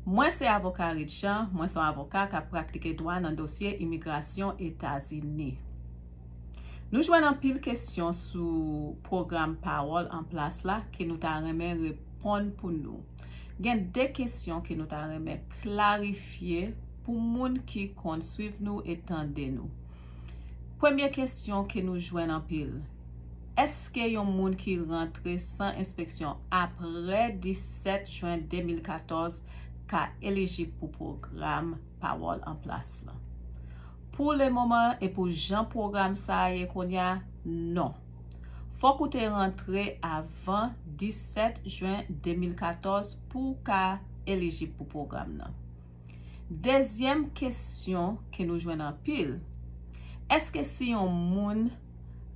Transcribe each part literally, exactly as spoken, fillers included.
Mwen se avoka Richard, mwen se yon avoka k ap pratike dwa nan dosye imigrasyon Etazini. Nou jwenn anpil kesyon sou pwogram Pawòl an Plas la ke nou ta renmen reponn pou nou. Gen de kesyon ke nou ta renmen klarifye pou moun ki konn swiv nou e tande nou. Premye kesyon ke nou jwenn anpil, èske yon moun ki rantre san enspeksyon apre disèt jen de mil katòz ka elijib pou pwogram Pawòl an Plas la? Pou le moman e pou jan pwogram sa a ye kounye a, non. Fòk ou te rantre avan disèt jen de mil katòz pou w ka elijib pou pwogram nan. Dezyèm kesyon ke nou jwenn anpil, èske si yon moun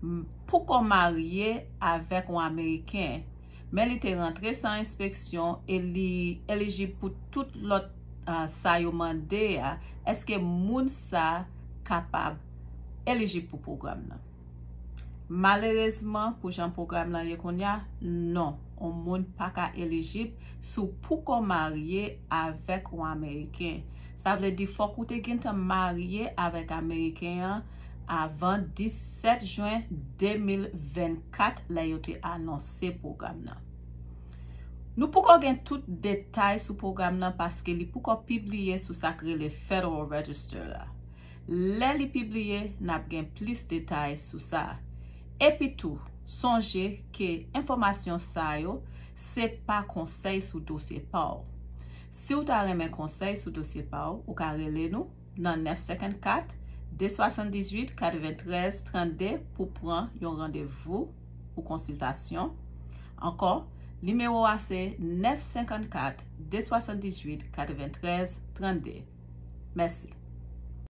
m- poko marye avèk yon Ameriken, men li te rantre san enspeksyon e li elijib pou tout lòt uh, sa yo mande a, èske moun sa kapab elijib pou pwogram nan? Malerezman, pou jan pwogram nan ye kounye a, non, yon moun pa ka elijib si w poko marye avèk yon Ameriken. Sa vle di fòk ou te gentan marye avèk Ameriken an avan disèt jen de mil vennkat lè yo te anonse pwogram nan. Nou poko gen tout detay sou pwogram nan paske li poko pibliye sou sa k rele Federal Register la. Lè li pibliye, n ap gen plis detay sou sa. Epi tou, sonje ke enfòmasyon sa yo se pa konsèy sou dosye pa w. Si w ta renmen konsèy sou dosye pa w, ou ka rele nou nan nèf senkannkat, de swasanndizuit, katreventrèz, trannde pou pran yon randevou pou konsiltasyon. Ankò, nimewo a se nèf senkannkat, de swasanndizuit, katreventrèz, trannde. Mèsi.